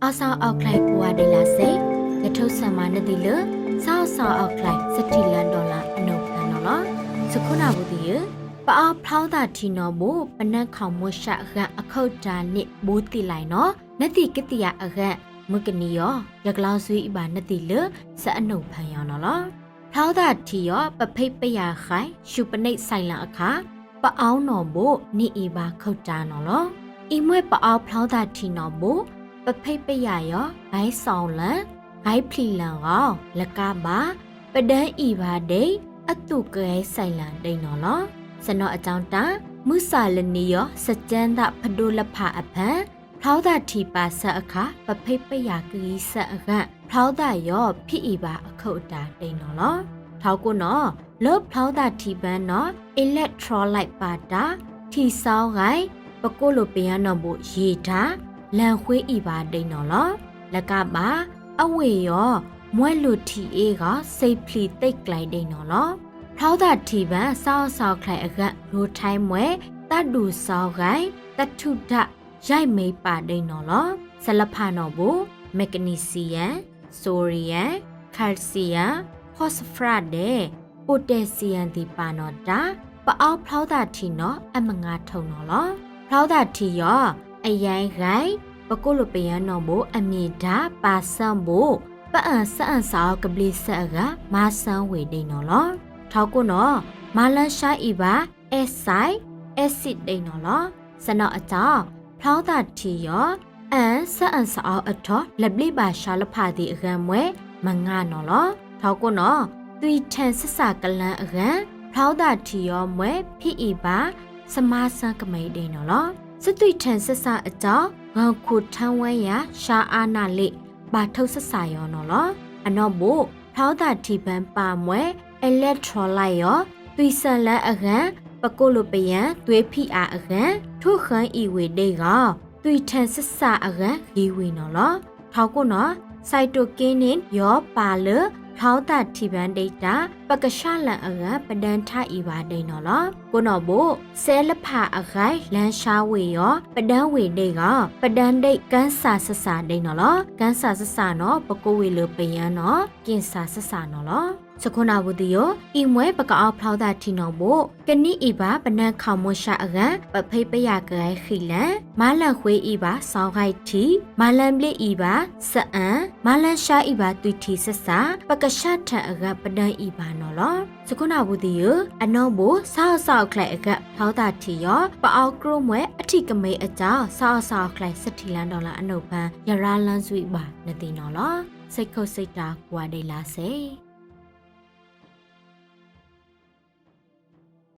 အီၣ်စီၣ်အီၣ်ချဲးကိးဂၤဒဲးလၢ်စ့ၢ်, ယထိးဆၢမၤနသ့ၣ်လၢ စီၤအီၣ်စီၣ်အီၣ်ချဲး စထံၣ်လၢဒီးလၢအနိၣ်ဖးနီၤလီၤ. ဆခိၣ်နၢ်ပူၤသယုၢ်, ပအီဖျီသၣ်ထံနီၤဘိ ပနၢ်ခီၣ်မိၢ်ရှါအဂၤအခိၣ်တၢ်န့ၣ်ဘိသ့ၣ်လၢ်နီၤ, နသ့ၣ်ကသ့ၣ်ယၤအဂၤ မုၢ်ကနံၤယီၤ ယကလီၤဆူအံၤဘၣ်နသ့ၣ်လၢ စအနိၣ်ဖးယီၤနီၤလီၤ. ဖျီသၣ်ထံယီၤ ပဖံးပယာ်ဃာ် ရှုပနံၣ်စဲလၣ်အခါ ပအီနီၤဘိ န့ၢ်အံၤဘၣ်ခိၣ်တၢ်နီၤလီၤ. အံၤမ့ၢ်ပအီဖျီသၣ်ထံနီၤဘိ ပဖံးပယာ်ယီၤ ဂဲၤစီလၢ် ဂဲၤဖျံးလၢ်ဂီၤ လၢကါဘၣ် ပဒၢအံၤဘၣ်ဒံး အသူၣ်ကဂဲၤစဲလၣ်ဒံးနီၤလီၤ. စနီၤအကၠီတၢ် မုၢ်ဆၣ်လၢနံၤယီၤ စကဲသၣ်ဖဒိလဖးအဖၢ ဖျီသၣ်ထံပာ်ဆၢအခါ ပဖံးပယာ်ကဂံၢ်ဆၢအဂၤ ဖျီသၣ်ယီၤဖံးအံၤဘၣ်အခိၣ်အတၢ်ဒံးနီၤလီၤ. ထီကိၣ်နီၤ လၢဖျီသၣ်ထံဘၢနီၤ electrolyte ပာ်တၢ် ထံၣ်စီဂဲၤ ပကိၣ်လိာ်ပယၢနီၤဘိယံာ်တၢ် လၢာ်ဃ့အံၤဘၣ်ဒံးနီၤလီၤ. လၢကါဘၣ် အဝ့ၢ်ယီၤ မွဲလိာ်ထံအ့ၣ်ဂီၤ စံးဖျံးသ့ၣ်ကျဲဒံးနီၤလီၤ. ဖျီသၣ်ထံဘၢ စီၤအီၣ်စီၣ်အီၣ်ချဲးအဂၤ ရိထါမွဲ သးဒူၣ်စီဂဲၤ သထူၣ်ဒၣ် ယဲၢ်မံပာ်ဒံးနီၤလီၤ. စလဖးနီၤဘိ magnesium, sodium, calcium, phosphorus ဒီး potassium သ့ၣ်ပာ်နီၤတၢ် ပအီဖျီသၣ်ထံနီၤ အမုၢ်နံၤထိးနီၤလီၤ. ဖျီသၣ်ထံယီၤ အယဲၢ်ဂဲၤ ပကိၣ်လိာ်ပယၢနီၤဘိအမံၤတၢ် ပာ်စၢဘိ ပအၢၣ်စအၢၣ်စးအီၤကဘျံးစၢအဂၤ မၤစၢဝ့ၢ်ဒံးနီၤလီၤ. ထီကိၣ်နီၤ မၤလၢဆါအံၤဘၣ် acid, acid ဒံးနီၤလီၤ. စနီၤအကၠီ ဖျီသၣ်ထံယီၤ အၢၣ်စအၢၣ်စးအီၤအထီ လၢဘျ့ဘၣ်ဆါလဖးသ့ၣ်အဂၤမွဲ မုၢ်နံၤနီၤလီၤ. ထီကိၣ်နီၤ သွံၣ်ထၢၣ်စစၢ်ကလၢၢ်အဂၤ ဖျီသၣ်ထံယီၤမွဲ ဖံးအံၤဘၣ် စမၤစၢကမဲဒံးနီၤလီၤ. စသွံၣ်ထၢၣ်စစၢ်အကၠီ ဂီၤခူၣ်ထၢဝဲယၤ ဆါအါနၢ်လ့း ဘၣ်ထိးစစၢ်ယီၤနီၤလီၤ. အနီၣ်ဘိ ဖျီသၣ်ထံဘၢပာ်မွဲ electrolyte ယီၤ သွံၣ်စၢလၢအဂၤ ပကိၣ်လိာ်ပယၢ သွ့ဖံးအါအဂၤ ထိၣ်ဃၢအံၤဝ့ၢ်ဒံးဂီၤ သွံၣ်ထၢၣ်စစၢ်အဂၤဂ့ၤဝံၤနီၤလီၤ. ထီကိၣ်နီၤ cytokinin ယီၤပာ်လၢ ဖျီသၣ်ထံဘၢဒံးတၢ် ပကဆှၣ်လၢအဂၤ ပဒၢထါအံၤဘၣ်ဒံးနီၤလီၤ. ကိၣ်နီၣ်ဘိ စဲလဖးအဂၤ လၢဆါဝ့ၢ်ယီၤ ပဒၢဝ့ၢ်ဒံးဂီၤ ပဒၢဒံး cancer စစၢ်ဒံးနီၤလီၤ. cancer စစၢ်နီၤ ပကိးဝ့ၢ်လၢပယၢနီၤ ကၠ့ၣ်စၢ်စစၢ်နီၤလီၤ. ဆခိၣ်နၢ်ပူၤသယုၢ် အံၤမွဲပကအီဖျီသၣ်ထံနီၤဘိ ကနံၣ်အံၤဘၣ် ပနၢ်ခီၣ်မိၢ်ဆါအဂၤ ပဖံးပယာ်ကဂဲၤဃံးလၢ် မၤလၢာ်ဃ့အံၤဘၣ် စီဂဲၤထံ မၤလၢာ်ဘျ့အံၤဘၣ် စအၢၣ် မၤလၢာ်ဆါအံၤဘၣ် သွံၣ်ထံၣ်စစၢ် ပကဆှၣ်ထၢၣ်အဂၤ ပဒၢအံၤဘၣ်နီၤလီၤ. ဆခိၣ်နၢ်ပူၤသယုၢ် အနီၣ်ဘိ စီၤအီၣ်စီၤအီၣ်ချဲးအဂၤ ဖျီသၣ်ထံယီၤ ပအီကျိမွဲအထံၣ်ကမ့ၢ်အကၠီ စီၤအီၣ်စီၤအီၣ်ချဲး စထံၣ်လၢဒီးလၢအနိၣ်ဖး ယရၤလၢစံးဘၣ်နသ့ၣ်နီၤလီၤ. စ့ၢ်ခိၣ်စ့ၢ်တၢ်ကွၢ်ဒံးလၢ်စ့ၢ်